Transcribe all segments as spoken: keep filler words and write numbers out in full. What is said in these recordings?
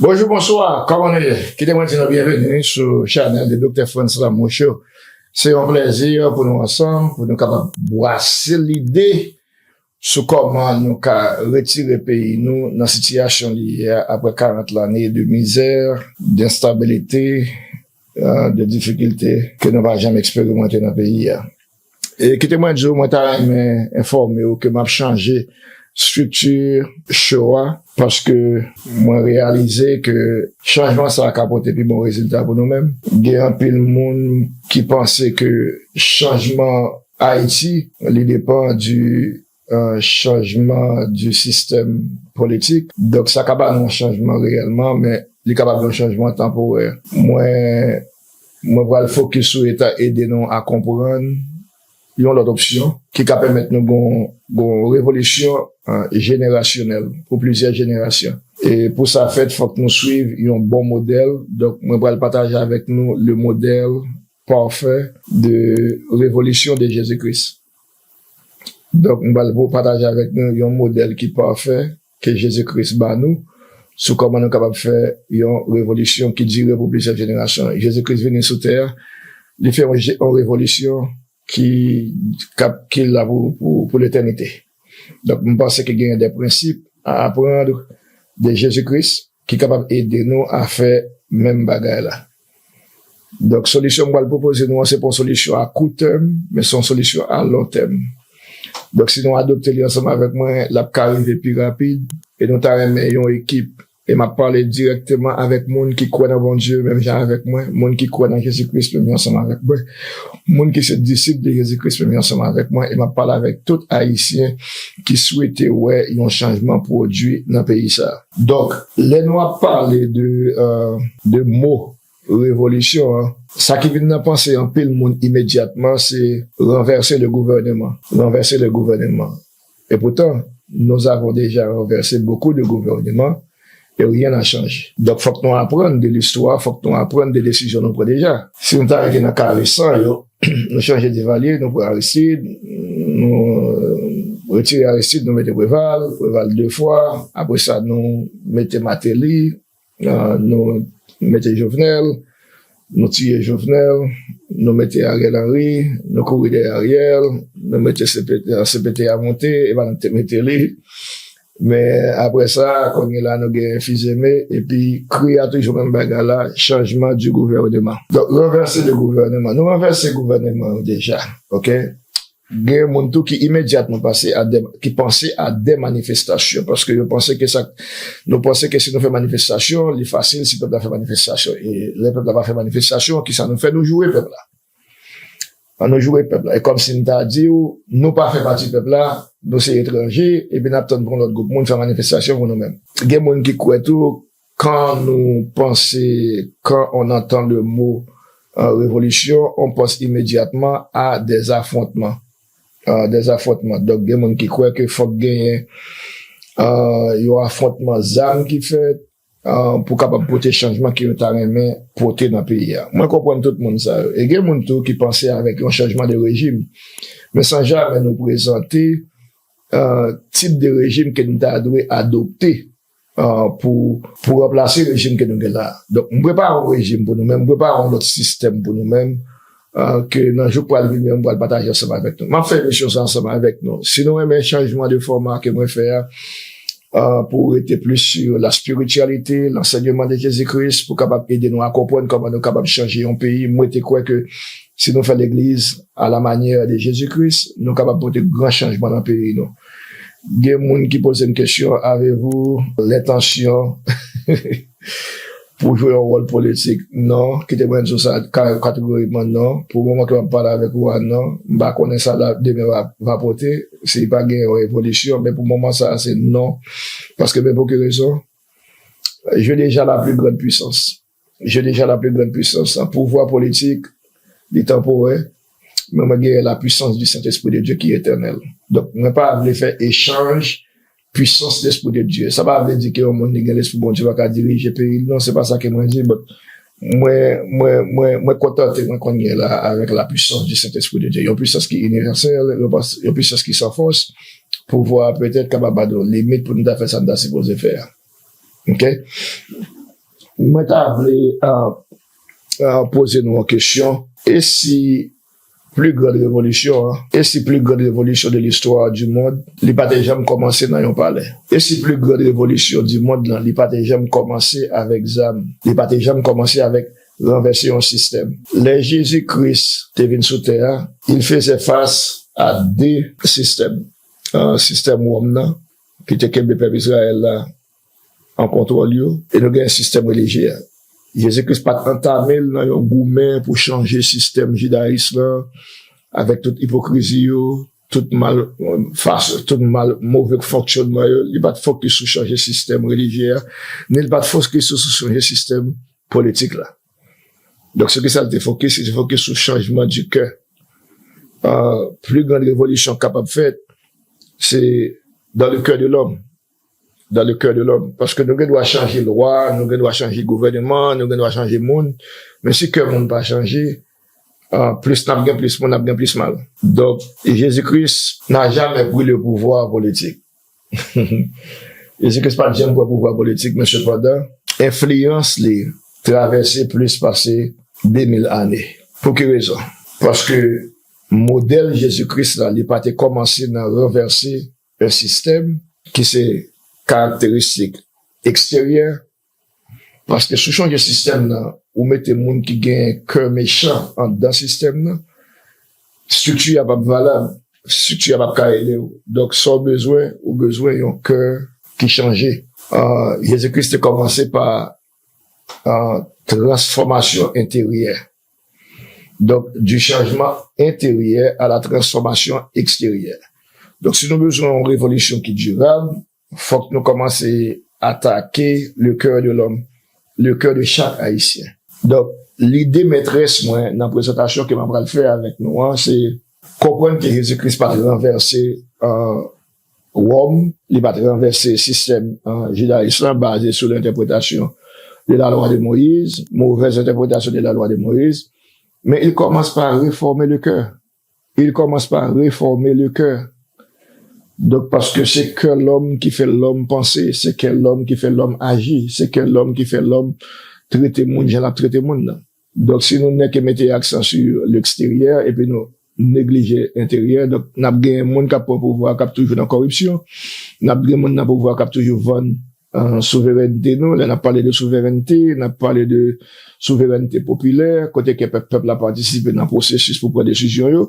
Bonjou, bonswa, kòman nou ye? Kite mwen di nou byenveni sou chanèl de Doktè Frantz Lamouche. Se yon plèzi pou nou ansanm, pou nou kapab bwase lide sou kòman nou ka retire peyi nou nan sitiyasyon li ye a apre karant lane de mizè, de enstabilite, euh, de difikilte ke nou pa janm eksperimante nan peyi a. E kite mwen di w, mwen ta renmen enfòme w ke m ap chanje estrikti show a, paske mwen reyalize ke chanjman sa a ka pote pi bon rezilta pou nou menm. Gen anpil moun ki panse ke chanjman Ayiti, li depann di euh, chanjman di sistèm politik. Donk, sa ka ba nou yon chanjman reyèlman, men li kapab yon chanjman tanporè. Mwen, mwen pral fokis sou eta ede nou a konprann yon lòt opsyon ki ka pèmèt nou gon, gon revolisyon euh, jenerasyonèl pou plizyè jenerasyon. E pou sa fèt, fòk nou swiv yon bon modèl. Donk, mwen pral pataje avèk nou le modèl parfait de révolution de Jésus-Christ. Donk, m pral pou pataje avèk nou yon modèl ki pafè ke Jezi Kris ba nou sou kòman nou kapab fè yon revolisyon ki dire pou plizyè jenerasyon. Jezi Kris vini sou tè a, li fè yon, je- yon revolisyon ki, k ap, ki la pou, pou, pou letènite. Donk, m panse ke genyen de prensip a aprann de Jezi Kris ki kapab ede nou a fè menm bagay la. Donk, solisyon m pral pwopoze nou an, se pa yon solisyon a kou tèm, men se yon solisyon a lon tèm. Donk, si nou adopte li ansanm avèk mwen, l ap ka rive pi rapid, e nou ta renmen yon ekip. E m ap pale dirèkteman avèk moun ki kwè nan Bondye, menm jan avèk mwen, moun ki kwè nan Jezi Kris, menm jan ansanm avèk mwen, moun ki se disip de Jezi Kris, menm jan ansanm avèk mwen, e m ap pale avèk tout Ayisyen ki swete wè yon chanjman pwodui nan peyi sa a. Donk, lè nou ap pale de, euh, de mo revolisyon an, sa ki vin nan panse anpil moun imedyatman, se renverser le gouvernement. Renverser le gouvernement. Et pourtant, nous avons déjà renversé beaucoup de gouvernements et rien n'a changé. Donk, fòk nou aprann de listwa, fòk nou aprann de desizyon nou pran deja. Si nou ta rete nan ka resan yo, nou chanje Divalye, nou pran Aristide, nou retire Aristide, nou mete Preval, Preval de fwa, apre sa, nou mete Martelly, euh, nou mete Jovenel, nou tiye Jovenel, nou mete Ariel Henry, nou kouri dèyè Ariel, nou mete C P T, C P T a monte, e pa nou te mete li. Men apre sa, kounye la, nou gen Fils-Aimé, epi kri a toujou menm bagay la, changement du gouvernement. Donk, renverser le gouvernement. Nou ranvèse gouvènman yo deja, oke? Gen moun tou ki imedyatman pase a de, ki panse a de manifestasyon, paske yo panse ke sa, nou panse ke si nou fè manifestasyon, li fasil si pèp la fè manifestasyon. E lè pèp la pa fè manifestasyon, kisa nou fè? Nou joure pèp la. An nou joure pèp la. E kòmsi m ta di w, nou pa fè pati pèp la, nou se etranje, epi n ap tann pou yon lòt gwoup moun fè manifestasyon pou nou menm. Gen moun ki kwè tou, quand nous pensons, quand on entend le mot euh, révolution, on pense immédiatement à des affrontements. Euh, des affrontements. Donk, gen moun ki kwè ke fòk genyen euh, yon afwontman zam ki fèt euh, pou kapab pote chanjman ke yo ta renmen pote nan peyi a. Mwen konprann tout moun sa yo. E gen moun tou ki panse avèk yon chanjman de rejim. Men san jamè nou prezante euh, tip de rejim ke nou ta dwe adopte euh, pou, pou ranplase rejim ke nou gen la. Donk, m prepare yon rejim pou nou menm, m prepare yon lòt sistèm pou nou menm, euh, ke nan jou k pral vini yo, m pral pataje ansanm avèk nou. M ap fè emisyon sa ansanm avèk nou. Si nou renmen chanjman de fòma ke mwen fè a, euh, pou rete plis sou la spirityalite, lansèyman de Jezi Kris, pou kapab ede nou a konprann kòman nou kapab chanje yon peyi, mwen te kwè ke si nou fè legliz a la manyè de Jezi Kris, nou kapab pote gran chanjman nan peyi nou. Gen moun ki poze m kesyon, avez-vous l'intention pou jwe yon wòl politik? Non, kite mwen di w sa ka- kategorikman non. Pou moman ke m ap pale avèk ou a, non. M pa konnen sa la demen va, va pote, si pa gen yon evolisyon, men pou moman sa a, se non. Paske men pou ki rezon? J'ai déjà la plus grande puissance. J'ai déjà la plus grande puissance. An pouvwa politik, li tanporè, men mwen genyen la puissance du Saint-Esprit de Dieu qui est éternel. Donk, mwen pa vle fè echanj puissance l'Esprit de Dieu. Sa pa vle di ke yon moun ki gen Lespri Bondye pa ka dirije peyi l, non, se pa sa ke mwen di, but mwen, mwen, mwen, mwen kontante mwen kounye la avèk la puissance du Saint-Esprit de Dieu. Yon puissance ki inivèsèl, yon pas- yon puissance ki san fòs, pouvwa a petèt kapab ba nou limit pou nou ta fè sa nou ta sipoze fè a. Oke? Mwen ta vle uh, uh, poze nou yon kesyon. E si pli grand revolisyon an, e si pli grand revolisyon de l'histoire du monde, li pa te janm kòmanse nan yon palè? E si pli grand revolisyon di mond lan, li pa te janm kòmanse avèk zam? Li pa te janm kòmanse avèk ranvèse yon sistèm? Lè Jezi Kris te vin sou tè a, il faisait face à deux systèmes. Uh, sistèm Wòm nan, ki te kenbe pèp Izrayèl la an kontwòl yo, e nou gen sistèm relijye a. Jezi Kris pa t antame l nan yon goumen pou chanje sistèm jidayis lan, avèk tout ipokrizi yo, tout mal, fas, tout mal, move fonksyònman yo. Li pa t fokis sou chanje sistèm relijye a, ni li pa t fokis sou, sou chanje sistèm politik la. Donk, se ki sa l te fokis, li te fokis sou chanjman di kè. Uh, pli grand revolisyon kapab fèt, se dans le cœur de l'homme. Dans le cœur de l'homme. Paske nou gen dwa chanje lwa, nou gen dwa chanje gouvènman, nou gen dwa chanje moun, men si kè moun pa chanje, uh, plis n ap gen plis moun, n ap gen plis mal. Donk, Jezi Kris n'a jamais pris le pouvoir politik. Jezi Kris pa t janm pran pouvwa politik, men sepandan, enfliyans li travèse plis pase de mil ane. Pou ki rezon? Paske modèl Jezi Kris la, li pa te kòmanse nan ranvèse yon sistèm ki se karakteristik eksteryè, paske si w chanje sistèm nan, ou mete moun ki gen kè mechan anndan sistèm nan, estrikti a p ap valab, estrikti a p ap ka ede w. Donk, sa w bezwen, ou bezwen yon kè ki chanje. Uh, Jezi Kris te kòmanse pa uh, transfòmasyon enteryè. Donk, du changement intérieur à la transformation extérieure. Donk, si nou bezwen yon revolisyon ki dirab, fòk nou kòmanse atake le cœur de l'homme, le cœur de chaque Haïtien. Donk, lide mètrès mwen nan prezantasyon ke m ap pral fè avèk nou an, se konprann ke Jezi Kris pa t ranvèse uh, Wòm, li pa t ranvèse sistèm uh, jidayis lan baze sou lentèpretasyon de la loi de Moïse, mauvaise interprétation de la loi de Moïse, mais il commence par réformer le cœur. Il commence par réformer le cœur. Donk, paske se kè lòm ki fè lòm panse, se kè lòm ki fè lòm aji, se kè lòm ki fè lòm trete moun jan l ap trete moun nan. Donk, si nou nèke mete aksan sou leksteryè, epi nou neglije enteryè, donk, n ap gen moun k ap pran pouvwa, k ap toujou nan kòripsyon, n ap gen moun nan pouvwa k ap toujou vann uh, souverènte nou. Lè n ap pale de souverènte, n ap pale de souverènte popilè, kote ke pèp, pèp la patisipe nan pwosesis pou pran desizyon yo.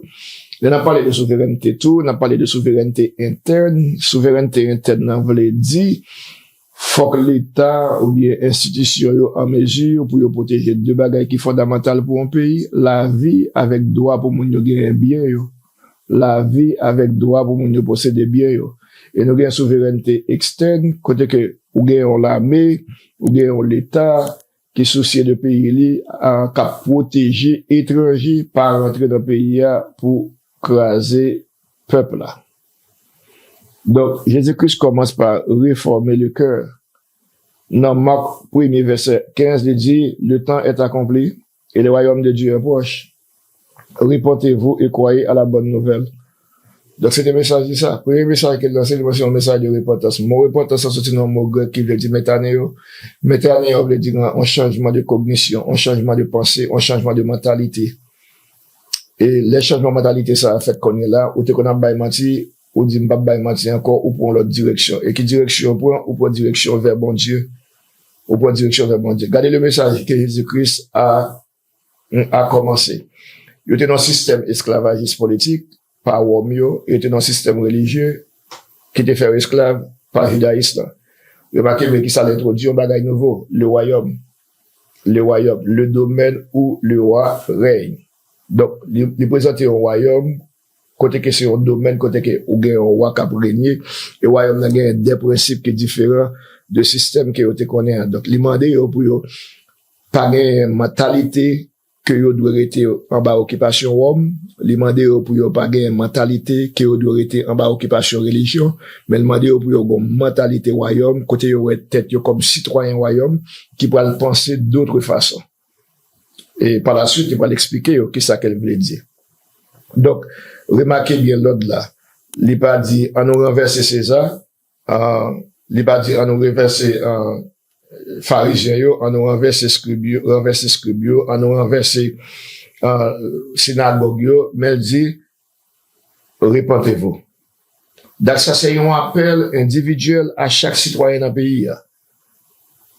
Lè n ap pale de souverènte tou, n ap pale de souverènte entèn. Souverènte entèn nan vle di, fòk Leta oubyen enstitisyon yo an mezi pou yo pwoteje de bagay ki fondamantal pou yon peyi, lavi avèk dwa pou moun yo genyen byen yo. Lavi avèk dwa pou moun yo posede byen yo. E nou gen souverènte ekstèn, kote ke ou gen yon lame, ou gen yon Leta ki sousye de peyi li, a, k ap pwoteje etranje pa rantre nan peyi a pou kraze pèp la. Donk, Jezi Kris kòmanse pa refòme le kè. Nan Mak premye vèsè kenz, li di, le temps est accompli et le royaume de Dieu est proche. Repentez-vous et croyez à la bonne nouvelle. Donk, se te mesaj li sa. Premye mesaj ke l lanse, li se yon mesaj de repantans. Mo repantans lan soti nan mo grèk ki vle di metaneo. Metaneo vle di yon chanjman de kognisyon, yon chanjman de panse, yon chanjman de mantalite. E lè chanjman mantalite sa a fèt kounye la, ou te konn ap bay manti, ou di, "M p ap bay manti ankò," ou pran yon lòt direksyon. E ki direksyon ou pran? Ou pran direksyon vè Bondye. Ou pran direksyon vè Bondye. Gade le mesaj ke Jezi Kris a, a kòmanse. Yo te nan sistèm esklavajis politik pa Wòm yo, yo te nan sistèm relijye ki te fè yo esklav pa jidayis lan. Remake byen ki sa l entwodui, yon bagay nouvo, le royaume. Le royaume, le domaine où le roi règne. Donk, li, li prezante yon wayòm kote ke se yon domèn kote ke ou gen yon wa k ap renye, e wayòm nan gen de prensip ki diferan de sistèm ke yo te konnen an. Donk, li mande yo pou yo pa gen mantalite ke yo dwe rete anba okipasyon Wòm, li mande yo pou yo pa gen mantalite ke yo dwe rete anba okipasyon relijyon, men li mande yo pou yo gen mantalite wayòm, kote yo wè tèt yo kòm sitwayen wayòm ki pral panse dotre fason. E pa la swit, li pral eksplike yo kisa ke l vle di. Donk, remake byen lòd la. Li pa di, "An nou ranvèse Seza," ah, li pa di, "An nou ranvèse, ah, Farizyen yo, ann nou ranvèse skrib yo, ranvèse skrib yo, ann nou ranvèse, euh, sinagòg yo, men l di, repentez-vous. Donk, sa se yon apèl endividyèl a chak sitwayen nan peyi a.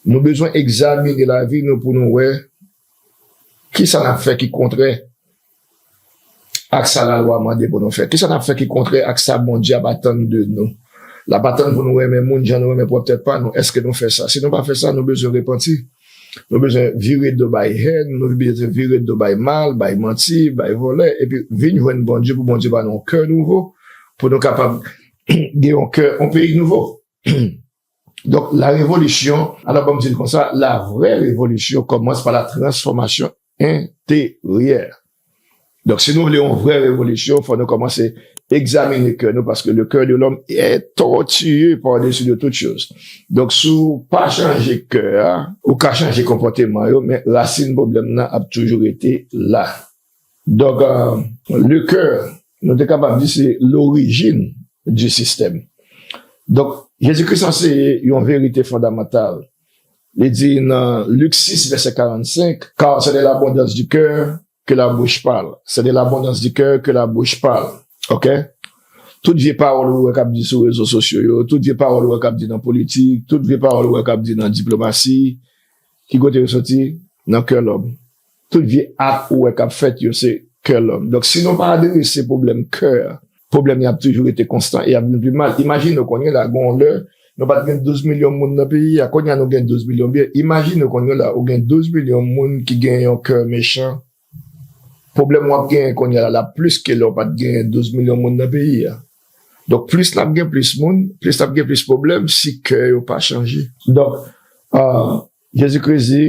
Nou bezwen egzamine lavi nou pou nou wè kisa n ap fè ki kontrè ak sa lalwa mande pou nou fè. Kisa n ap fè ki kontrè ak sa Bondye ap atann de nou? L ap atann pou nou renmen moun jan nou renmen pwòp tèt pa nou. Èske nou fè sa? Si nou pa fè sa, nou bezwen repanti. Nou bezwen vire do bay hèn, nou bezwen vire do bay mal, bay manti, bay vòlè, epi vin jwenn Bondye pou Bondye ba nou yon kè nouvo, pou nou kapab gen yon kè, yon peyi nouvo. Donk, la révolution, alò, ban m di l konsa, la vraie révolution commence par la transformation intérieure. Donk, si nou vle yon vrè revolisyon, fò nou kòmanse egzamine kè nou, paske le cœur de l'homme est tortueux par-dessus de toutes choses. Donk, si w pa chanje kè a, ou ka chanje konpòteman yo, men rasin pwoblèm nan ap toujou rete la. Donk, euh, le cœur, nou te kapab di se l'origine du système. Donk, Jezikri anseye yon verite fondamantal. Li di nan Lik sis, vèsè karannsenk, car c'est de l'abondance du cœur que la bouche parle. C'est de l'abondance du cœur que la bouche parle. OK? Tout vye pawòl ou wè k ap di sou rezo sosyo yo, tout vye pawòl ou wè k ap di nan politik, tout vye pawòl ou wè k ap di nan diplomasi, ki kote yo soti? Nan kè lòm. Tout vye ak ou wè k ap fèt yo, se kè lòm. Donk, si nou pa adrese pwoblèm kè a, pwoblèm yo ap toujou rete konstan e y ap vin pi mal. Imajine w kounye la, gen yon lè, nou pa t gen douz milyon moun nan peyi a, kounye a nou gen douz milyon byen. Imajine w kounye la, ou gen douz milyon moun ki gen yon kè mechan. Pwoblèm w ap genyen kounye a la, l ap plis ke lè w pa t genyen douz milyon moun nan peyi a. Donk, plis n ap gen plis moun, plis n ap gen plis pwoblèm si kè yo pa chanje. Donk, euh, Jezikri di,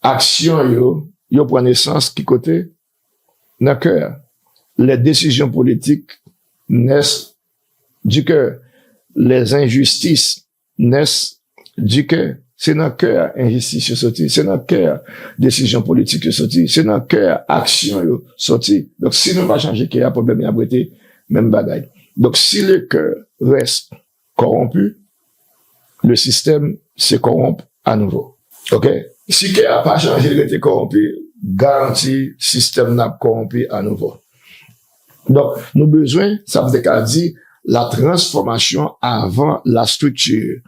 aksyon yo, yo pran nesans ki kote? Nan kè a. Les décisions politiques naissent du cœur. Les injustices naissent du cœur. Se nan kè a enjistis yo soti, se nan kè a desizyon politik yo soti, se nan kè a aksyon yo soti. Donk, si nou pa chanje kè a, pwoblèm yo ap rete menm bagay. Donk, si le cœur reste corrompu, le système se corrompt à nouveau. OK? Si kè a pa chanje, l rete kòwonpi, garanti sistèm nan ap kòwonpi anouvo. Donk, nou bezwen, sa m te ka di, la transformation avant la structure.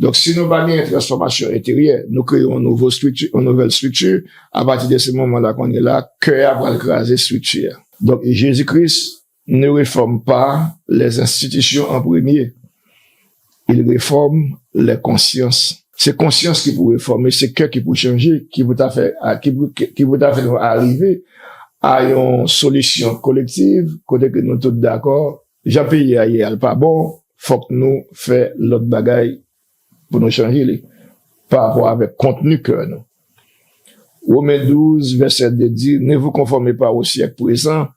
Donk, si nou pa gen transfòmasyon enteryè, nou kreye yon nouvo strikti, yon nouvèl strikti, apati de se moman la kounye la, kè a pral kraze strikti a. Donk, Jezi Kris ne réforme pas les institutions en premier. Il réforme les consciences. Se konsyans ki pou refòme, se kè ki pou chanje, ki pou ta fè, a, ki pou, ki pou ta fè nou arive a yon solisyon kolektiv, kote ke nou tout dakò, jan peyi a ye a, l pa bon, fòk nou fè lòt bagay pou nou chanje li, pa rapò avèk kontni kè nou. Women douz, vèsè de di, ne vous conformez pas au siècle présent,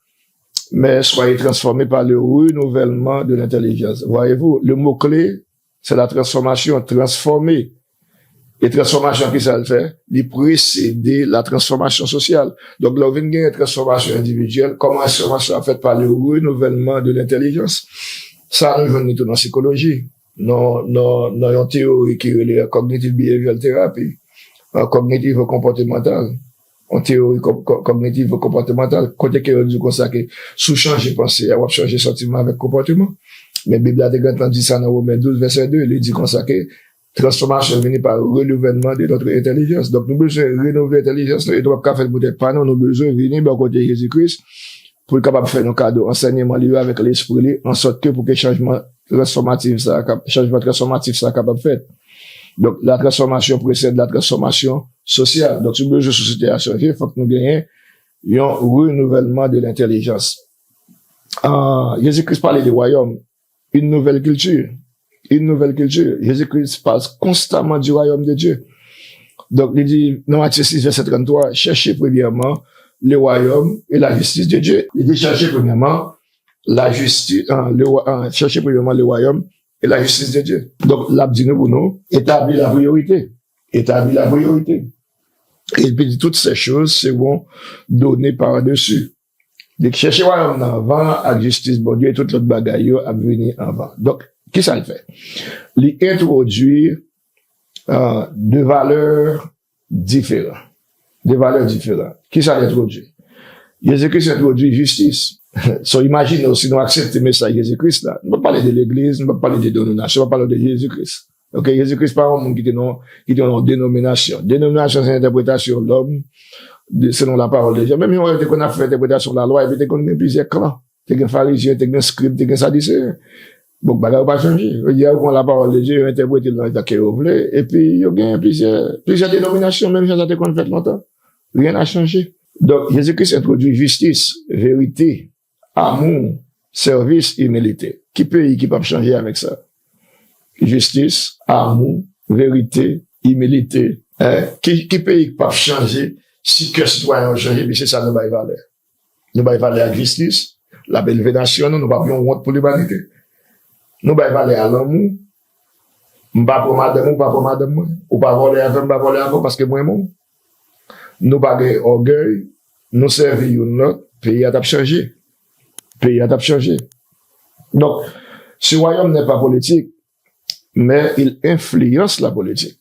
mais soyez transformés par le renouvellement de l'intelligence. Voyez-vous, le mot-clé, c'est la transformation, transformer. E transfòmasyon, ki sa l fè? Li presede la transformation sociale. Donk, lè w vin gen transfòmasyon endividyèl, kòman transfòmasyon a fèt? Par le renouvellement de l'intelligence. Sa, nou jwenn li tou nan sikoloji, nan, nan, nan yon teyori ki rele cognitive behavioral therapy, euh, cognitivo-comportemental, yon teyori kognitivo-konpòtemantal, kote ke yo di konsa ke si w chanje panse a, w ap chanje santiman avèk konpòteman. Men Bib la te gentan di sa nan Women douz, vèsè de, li di konsa ke transfòmasyon vini pa renouvèlman de notre intelligence. Donk, nou bezwen renouve entèlijans nou, e nou p ap ka fè l poutèt pa nou, nou bezwen vini bò kote Jezi Kris, pou l kapab fè nou kado ansèyman li yo avèk lespri li, ansòt ke pou ke chanjman transfòmatif sa a kap-, chanjman transfòmatif sa a kapab fèt. Donk, la transformation précède la transformation sociale. Donk, si nou bezwen sosyete a chanje, fòk nou genyen yon renouvèlman de l'intelligence. Ah, Jezi Kris pale de wayòm, une nouvelle culture. Une nouvelle culture. Jésus-Christ parle constamment du royaume de Dieu. Donk, li di nan Matye sis, vèsè tranntwa, cherchez premièrement le royaume et la justice de Dieu. Li di, cherchez premièrement la justice, euh, le, euh, cherchez premièrement le royaume et la justice de Dieu. Donk, l ap di nou pou nou etabli la priyorite. Établis la priorité. Et puis, toutes ces choses seront données par-dessus. Li chèche wayòm nan anvan ak jistis Bondye, tout lòt bagay yo ap vini anvan. Donk, ki sa l fè? Li entwodui euh, de valè diferan. De valè diferan. Kisa l entwodui? Jezikri entwodui jistis. So, imajine w, si nou aksepte mesaj Jezikri la, nou pa pale de legliz, nou pa pale de denominasyon, nou pa pale de Jezikri. Ok, Jezikri pa yon moun ki te nan, ki te nan yon denominasyon. Denominasyon se entèpretasyon lòm, de, selon lapawòl de Dye. Menm jan yo te konn ap fè entèpretasyon lalwa, epi te konn gen plizyè klan. Te gen Farizyen, te gen Skrib, te gen Sadiseyen. Bon, bagay yo pa chanje. Yo di, yo pran lapawòl de Dye, yo entèprete l nan jan ke yo vle, epi yo gen plizyè, plizyè denominasyon, menm jan sa te konn fèt lontan. Rien n'a changé. Donk, Jezikri entwodui jistis, verite, amou, sèvis, imilite. Ki peyi ki p ap chanje avèk sa? Jistis, amou, verite, imilite. Eh, ki, ki peyi ki p ap chanje si kè sitwayen yo chanje, epi se sa nou bay valè? Nou bay valè ak jistis, l ap elve nasyon nou, nou p ap yon wont pou limanite. Nou bay valè a lanmou, m pa pran madanm ou, ou pa pran madanm mwen, ou pa vòlè avè m, m pa vòlè avè w, paske m renmen w. Nou pa gen ògèy, nou sèvi youn lòt, peyi a t ap chanje. Peyi a t ap chanje. Donk, ce royaume n'est pas politique, mais il influence la politique.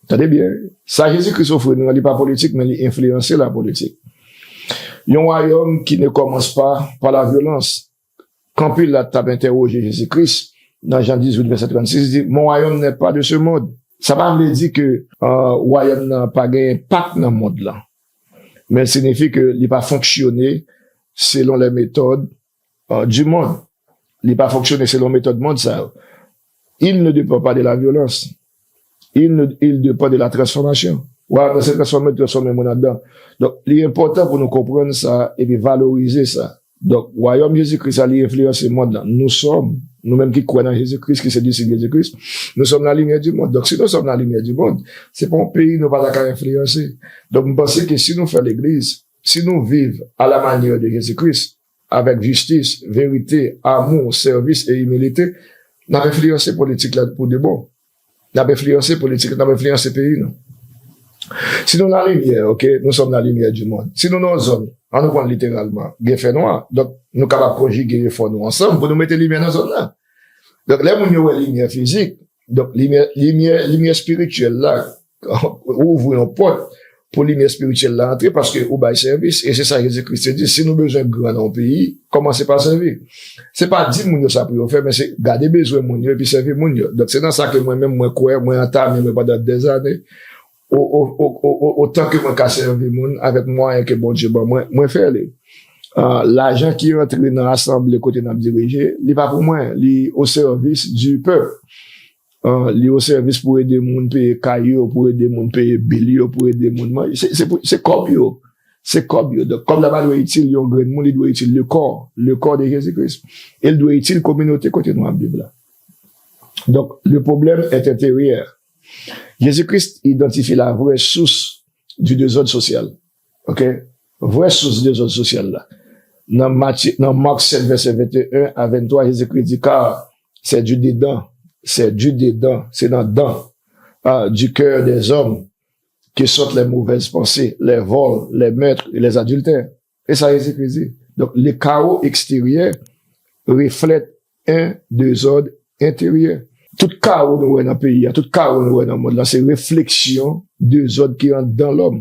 Tande byen, sa Jezikri ofri nou an, li pa politik, men li enfliyanse lapolitik. Yon wayòm ki ne kòmans pa pa la vyolans. Kan Pilat t ap entèwoje Jezikri nan Jan dizuit, vèsè trannsis, li di, mon royaume n'est pas de ce monde. Sa pa vle di ke euh, wayòm nan pa gen enpak nan mond lan. Men l siyifi ke li pa fonksyone selon les méthodes euh, du monde. Li pa fonksyone selon metòd mond sa yo. Il ne dépend pas de la violence. Il, ne, il dépend de la transformation. Wayòm nan se transfòme, transfòme moun anndan. Donk, li enpòtan pou nou konprann sa epi valorize sa. Donk, wayòm Jezikri a, li enfliyanse mond lan. Nous sommes, nou menm ki kwè nan Jezikri, ki se disip Jezikri, nous sommes la lumière du monde. Donk, si nous sommes la lumière du monde, se pa yon peyi nou pa ta ka enfliyanse. Donk, m panse ke si nou fè legliz, si nou viv à la manière de Jezikri, avèk jistis, verite, amou, sèvis e imilite, n ap enfliyanse politik la pou de bon. N ap enfliyanse politik la, n ap enfliyanse peyi nou. Si nou la limyè, ok, nous sommes la lumière du monde. Si nou nan yon zòn, an nou pran literalman, gen fènwa, donk nou kapab konjige efò nou ansanm pou nou mete limyè nan zòn nan. Donk lè moun yo wè limyè fizik, donk limyè, limyè, limyè espirityèl la, ou ouvri yon pòt pou limyè espirityèl la antre paske ou bay sèvis. E se sa Jezi Kris te di, si nou bezwen gran nan yon peyi, kòmanse pa sèvi. Se pa di moun yo sa pou yo fè, men se gade bezwen moun yo epi sèvi moun yo. Donk se nan sa ke mwen menm mwen kwè, mwen antame mwen pandan dèzane. O, o, o, o, o, otan ke mwen ka sèvi moun avèk mwayen ke Bondye ban mwen, mwen fè li. Ah, lajan ki rantre nan asanble kote n ap dirije, li pa pou mwen, li o sèvis di pèp. Ah, li o sèvis pou ede moun peye kay yo, pou ede moun peye bil yo, pou ede moun manje. Se, se, pou- se kòb yo. Se kòb yo. Donk, kòb la pa dwe itil yon grenn moun, li dwe itil le corps, le corps de Jésus-Christ. E li dwe itil kominote kote nou ap viv la. Donk, le problème est intérieur. Jezi Kris idantifye la vraie source du désordre social. Ok? Vrè sous dezòd sosyal la. Nan Matye, nan Mak sèt, vèsè venteyen a venntwa, Jezi Kris di, car c'est du dedans, c'est du dedans, se nan dan, ah, du cœur des hommes que sortent les mauvaises pensées, les vols, les meurtres et les adultères. E sa Jezi Kris di. Donk, le chaos extérieur reflète un désordre intérieur. Tout kawo nou wè nan peyi a, tout kawo nou wè nan mond lan, se refleksyon dezòd ki anndan lòm.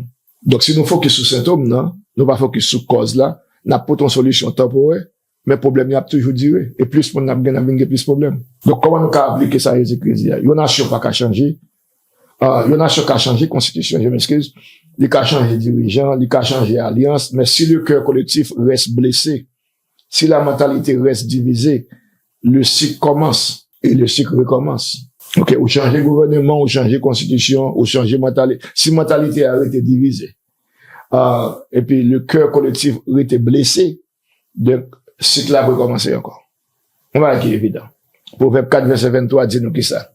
Donk, si nou fokis sou sentòm nan, nou pa fokis sou kòz la, n ap pote yon solisyon tanporè, men pwoblèm yo ap toujou dire. E plis moun n ap gen, n ap vin gen plis pwoblèm. Donk, kòman nou ka aplike sa Jezi Kris di a? Yon nasyon pa ka chanje. Ah, yon nasyon ka chanje konstitisyon, je m'excuse. Li ka chanje dirijan, li ka chanje alyans, men si le cœur collectif reste blessé, si la mentalité reste divisée, le cycle commence et le cycle recommence. Ok, ou chanje gouvèneman, ou chanje konstitisyon, ou chanje mantalite. Si mantalite a rete divize, ah, epi le cœur collectif rete blese, donk, sik la ap rekòmanse ankò. Yon bagay ki evidan. Pwovèb kat vèsè venntwa di nou kisa?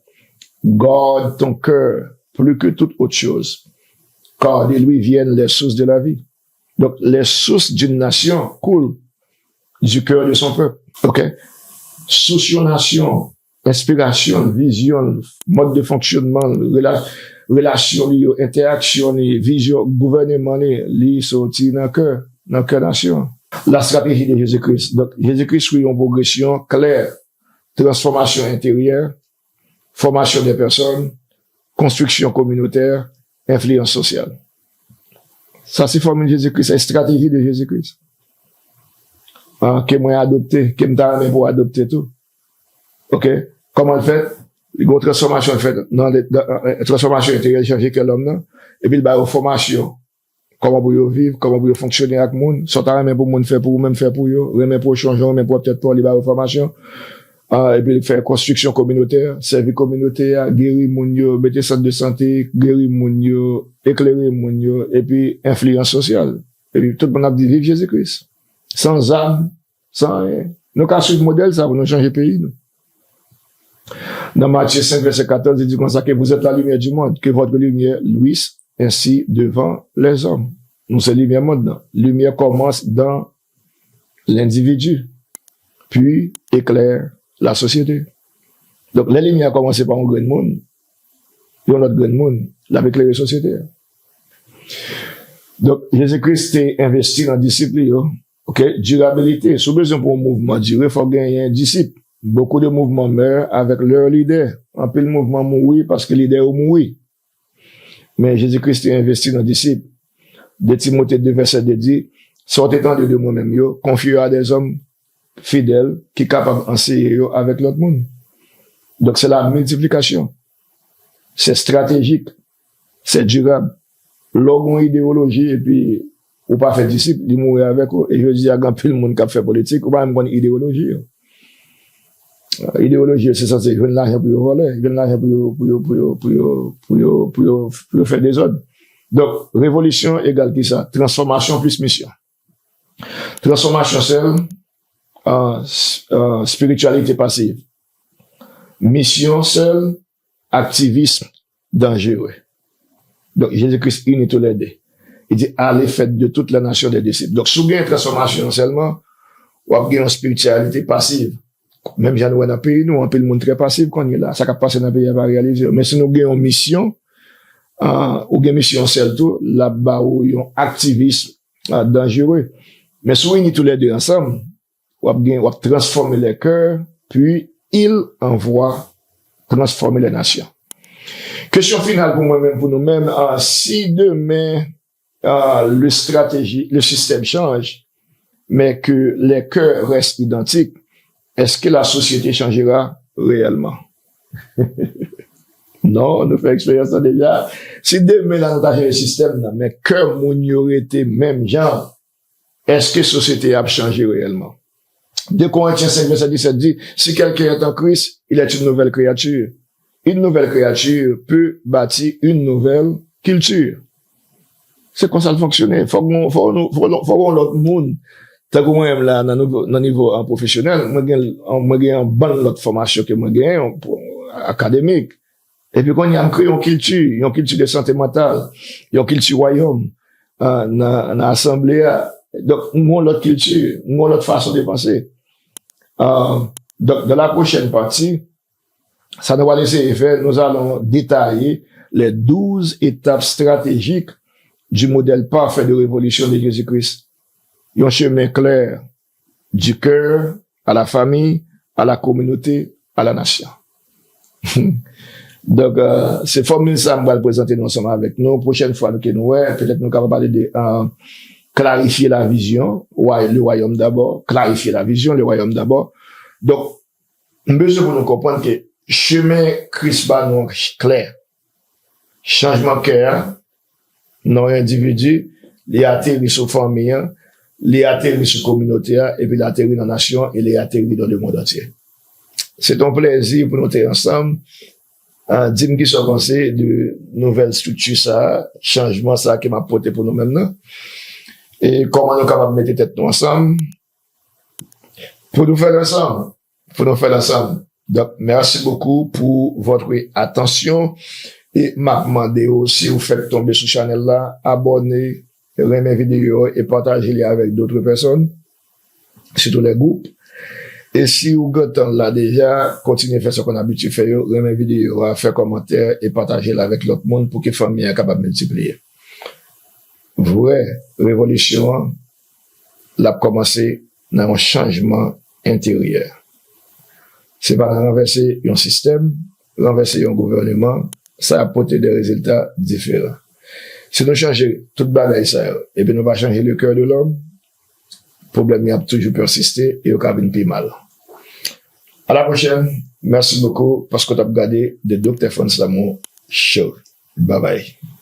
Garde ton cœur plus que toute autre chose, car de lui viennent les sources de la vie. Donk, les sources d'une nation coulent du cœur de son peuple. Ok? Sous yon nasyon, enspirasyon l, vizyon l, mòd de fonksyonman l, rela- relasyon li yo, entèaksyon li, vizyon gouvèneman li, li soti nan kè, nan kè nasyon. La stratégie de Jésus-Christ. Donk, Jezi Kris suiv yon pwogresyon klè, transfòmasyon enteryè, formation des personnes, konstriksyon kominotè, enfliyans sosyal. Sa se fòmil Jezi Kris, estrateji de Jezi Kris. Ah, ke mwen adopte, ke m ta renmen pou w adopte tou. Ok? Kòman l fèt? Li gen yon transfòmasyon l fèt nan, nan, nan, transfòmasyon enteryè, li chanje kè lòm nan, epi l ba yo fòmasyon. Kòman pou yo viv, kòman pou yo fonksyone ak moun, sa w ta renmen pou moun fè pou ou menm, fè pou yo, renmen pwochen w jan w renmen pwòp tèt pa w, li ba yo fòmasyon. Ah, epi fè konstriksyon kominotè, sèvi kominote a, geri moun yo, mete sant de sante, geri moun yo, eklere moun yo, epi enfliyans sosyal. Epi tout moun ap di viv Jezi Kris. San zam, san anyen. Nou ka suiv modèl sa pou nou chanje peyi nou. Nan Matye senk, vèsè katòz, li di konsa, que vous êtes la lumière du monde, que votre lumière luise ainsi devant les hommes. Nou se limyè mond nan. Limyè kòmanse dan lendividi, pi eklè lasosyete. Donk, lè limyè a kòmanse pa yon grenn moun, yon lòt grenn moun, l ap eklere sosyete a. Donk, Jezi Kris te envesti nan disip li yo. Ok, dirabilite. Si w bezwen pou yon mouvman dire, fòk genyen disip. Beaucoup de mouvements meurent avec leurs leaders. Anpil mouvman mouri paske lidè yo mouri. Men Jezi Kris te envesti nan disip. De Timote de vèsè de di, sa w te tande de mwen menm yo, konfye yo a dèzòm fidèl ki kapab anseye yo avèk lòt moun. Donk, se la miltiplikasyon. Se estratejik. Se dirab. Lè w gen yon idewoloji epi ou pa fè disip, li mouri avèk ou. E jodi a, gen anpil moun k ap fè politik, ou pa menm konn idewoloji yo. Idewoloji yo, se sanse jwenn lajan pou yo vòlè, jwenn lajan pou yo, pou yo, pou yo, pou yo, pou yo, pou yo, pou yo fè dezòd. Donk, revolisyon egal ki sa? Transfòmasyon plis misyon. Transfòmasyon sèl, ah, s-, ah, espirityalite pasiv. Misyon sèl, aktivism danjere. Donk, Jezi Kris ini toulède. Li di, allez, faites de toutes les nations des disciples. Donk, si w gen transfòmasyon an sèlman, w ap gen yon espirityalite pasiv. Menm jan nou wè nan peyi nou, anpil moun trè pasiv kounye la. Sa k ap pase nan peyi a pa reyalize yo. Men si nou gen yon misyon, ah, ou gen misyon sèl tou, l ap ba ou yon aktivism, ah, danjere. Men si w ini toulède ansanm, w ap gen, w ap transformer les cœurs, puis il envoie transformer les nations. Kesyon final pou mwen menm, pou nou menm, ah, si demen, ah, le stratégie, le système change, mais que les cœurs restent identiques, est-ce que la société changera réellement? Non, nou fè eksperyans lan deja. Si demen la nou ta chanje sistèm nan, men kè moun yo rete menm jan, èske sosyete a ap chanje reyèlman? De Korentyen senk vèsè disèt di, si quelqu'un est en Christ, il est une nouvelle créature. Une nouvelle créature peut bâtir une nouvelle culture. Se konsa l fonksyone. Fòk nou, fòk nou, fòk nou, fòk yon lòt moun. Tankou mwen menm la, nan nivo, nan nivo, ah, pwofesyonèl, mwen gen, mwen gen yon bann lòt fòmasyon ke mwen genyen, akademik. Epi kounye a, m kreye yon kilti, yon kilti de sante mantal, yon kilti wayòm, ah, nan, nan asanble a. Donk, m gen yon lòt kilti, m gen yon lòt fason de panse. Ah, donk, dans la prochaine partie, sa nou pral eseye fè, nous allons détailler les douze étapes stratégiques du modèle parfait de révolution de Jésus-Christ. Yon chemen klè du cœur à la famille, à la communauté, à la nation. Donk, euh, se fòmil sa m pral prezante nou ansanm avèk nou. Pwochèn fwa nou ke nou wè, petèt nou kapab pale de, euh, clarifier la vision, wa-, le royaume d'abord, clarifier la vision, le royaume d'abord. Donk, m bezwen pou nou konprann ke chemen Kris ba nou an klè. Chanjman kè a, nan yon endividi, li ateri sou fanmi an, li ateri sou kominote a, epi li ateri nan nasyon an, e li ateri dans le monde entier. Se te yon plèzi pou nou te ansanm. Ah, di m kisa w panse de nouvèl estrikti sa a, chanjman sa a ke m ap pote pou nou menm nan. E kòman nou kapab mete tèt nou ansanm pou nou fè l ansanm. Pou nou fè l ansanm. Donk, merci beaucoup pour votre attention. E m ap mande w, si w fèk tonbe sou chanèl la, abòne, renmen videyo e pataje li avèk d'autres personnes, surtout les groupes. E si w gentan la deja, kontinye fè sa w konn abitye fè yo, renmen videyo a, fè kòmantè e pataje l avèk lòt moun pou ke fanmi an kapab miltipliye. Vrè revolisyon an, l ap kòmanse nan yon chanjman enteryè. Se pa nan ranvèse yon sistèm, ranvèse yon gouvèneman, sa ap pote de rezilta diferan. Si nou chanje tout bagay sa yo, epi nou pa chanje le cœur de l'homme, pwoblèm yo ap toujou pèsiste e yo ka vin pi mal. À la prochaine. Merci beaucoup paske w t ap gade The Doctor Frantz Lamour Show. Bye bye.